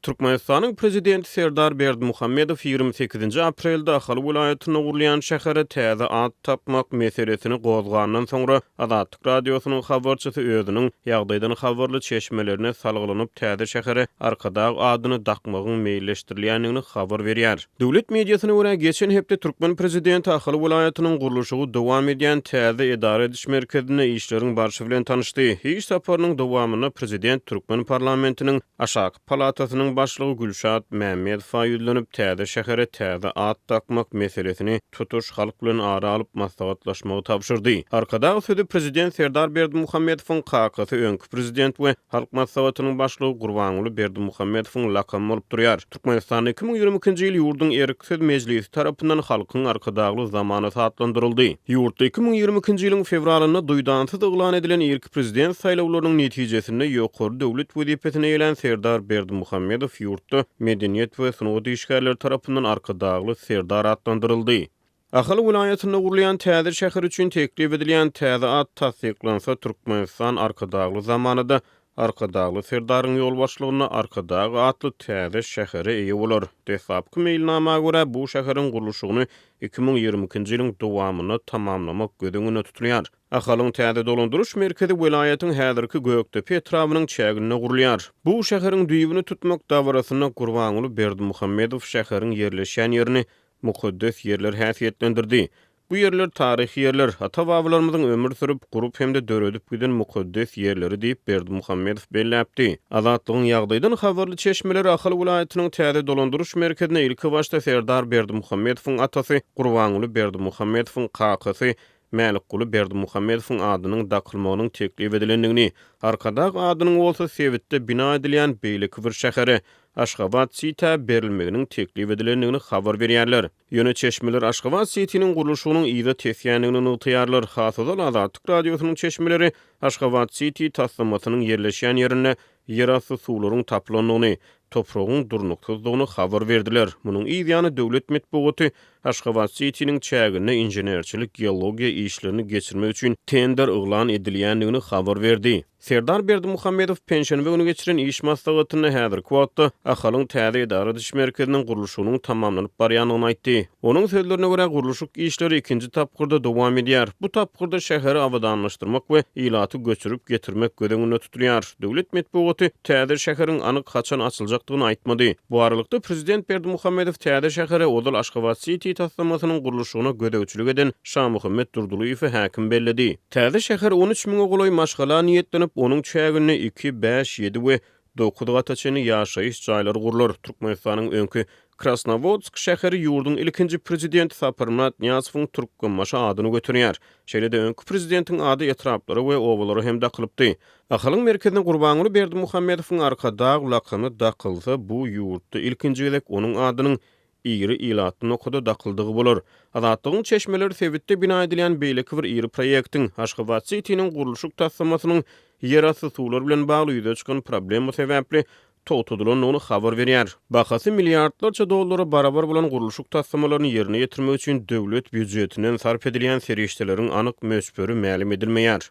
Türkmenistanyň Prezidenti Serdar Berdimuhamedow 28-nji aprelde Ahal welaýatynda gurulýan şähere täze at tapmak meselesini gozgandan soňra, Azatlyk Radiosynyň habarçysy özüniň ýagdaýdan habarly çeşmelerine salgylanyp, täze şähere Arkadag adyny dakmagyň meýilleşdirilýändigini habar berýär. Döwlet mediasyna görä, geçen hepde türkmen prezidenti Ahal welaýatynyň gurluşygy dowam edýän täze edara ediş merkezinde işleriň barşy bilen tanyşdy. Iş saparynyň dowamynda prezident türkmen parlamentiniň aşaky palatasynyň başlygy Gülşat Mämmedowa ýüzlenip, täze şähere täze at dakmak meselesini tutuş halk bilen ara alyp maslahatlaşmagy tabşyrdy. Arkadag sözi prezident Serdar Berdimuhamedowyň kakasy öňki prezident we Halk Maslahatynyň başlygy Gurbanguly Berdimuhamedowyň lakamy bolup durýar. Türkmenistanda 2022-nji ýyl ýurduň Erksiz mejlisi tarapyndan Halkyň Arkadagly zamanasy atlandyryldy. Ýurtda 2022-nji ýylyň fewralynda duýdansyz yglan edilen irki prezident saýlawlarynyň netijesinde ýokary döwlet wezipesini eýelän Serdar Berdimuhamedow ýurtda medeniýet we sungat işgärleri tarapyndan Arkadagly Serdar atlandyryldy. Ahal welaýatynda gurulýan täze şäher üçin teklip edilýän täze at tassyklansa, Türkmenistan Arkadagly zamanada Arkadagly Serdaryň ýolbaşçylygynda Arkadag atly täze şähere eýe bolar. Deslapky meýilnama görä, bu şäheriň gurluşygyny 2022-nji ýylyň dowamynda tamamlamak göz öňünde tutulýar. Ahalyň täze dolandyryş merkezi welaýatyň häzirki Gökdepe etrabynyň çäginde gurulýar. Bu şäheriň düýbüni tutmak dabarasynda Gurbanguly Berdimuhamedow şäheriň ýerleşýän ýerini mukaddes ýerler häsiýetlendirdi. Bu ýerler taryhy ýerler, ata-babalarymyzyň ömür sürüp, gurup hem-de döredip giden mukaddes ýerleri diýip, Berdimuhamedow belläpdi. Azatlygyň ýagdaýdan habarly çeşmeleri Ahal welaýatynyň täze dolandyryş merkezine ilkibaşda Serdar Berdimuhamedowyň atasy Gurbanguly Berdimuhamedowyň kakasy Mälikguly Berdimuhamedowyň adynyň dakylmagynyň teklip edilendigini, Arkadag adynyň bolsa sebitde bina edilýän beýleki bir şähere, Aşgabat-Sitä berilmeginiň teklip edilendigini habar berýärler. Ýöne çeşmeler Aşgabat-Sitiniň gurluşygynyň yza tesýändigini nygtaýarlar. Has ozal Azatlyk Radiosynyň çeşmeleri Aşgabat-Siti taslamasynyň ýerleşýän ýerinde ýerasty suwlaryň tapylandygyny, topragyň durnuksyzdygyny habar berdiler. Munuň yz ýany döwlet metbugaty Aşgabat-Sitiniň çäginde inženerçilik-geologiýa işlerini geçirmek üçin tender yglan edilýändigini habar berdi. Serdar Berdimuhamedow penşenbe güni geçiren iş maslahatynda häzirki wagtda Ahalyň täze edara ediş merkeziniň gurluşygynyň tamamlanyp barýandygyny aýtdy. Onuň sözlerine görä, gurluşyk işleri ikinji tapgyrda dowam edýär. Bu tapgyrda şäheri abadanlaşdyrmak we ilaty göçürip getirmek göz öňünde tutulýar. Döwlet metbugaty täze şäheriň anyk haçan açyljakdygyny aýtmady. Bu aralykda, prezident Berdimuhamedow täze şähere ozal Aşgabat-siti taslamasynyň gurluşygyna gözegçilik eden Şamuhammet Durdylyýewi häkim belledi. Täze şäher 13 müňe golaý maşgala niýetlenip, onuň çäginde iki, bäş, ýedi we dokuz gata çenli ýaşaýyş jaýlary gurlar. Türkmenistanyň öňki Krasnowodsk şäheri ýurduň ilkinji prezidenti Saparmyrat Nyýazowyň Türkmenbaşy adyny göterýär. Şeýle-de öňki prezidentiň ady etraplara we obalara hem dakylypdy. Ahalyň merkezine Gurbanguly Berdimuhamedowyň Arkadag lakamy dakylsa, bu ýurtda ilkinji gezek onuň adynyň iri ilatly nokada dakyldygy bolar. Azatlygyň çeşmeleri sebitde bina edilýän beýleki bir iri proýektiň, Aşgabat-sitiniň gurluşyk taslamasynyň ýerasty suwlar bilen bagly ýüze çykan problema sebäpli togtadylandygyny habar berýär. Bahasy milliardlarça dollara barabar bolan gurluşyk taslamalaryny ýerine ýetirmek üçin döwlet býujetinden sarp edilýän serişdeleriň anyk möçberi mälim edilmeýär.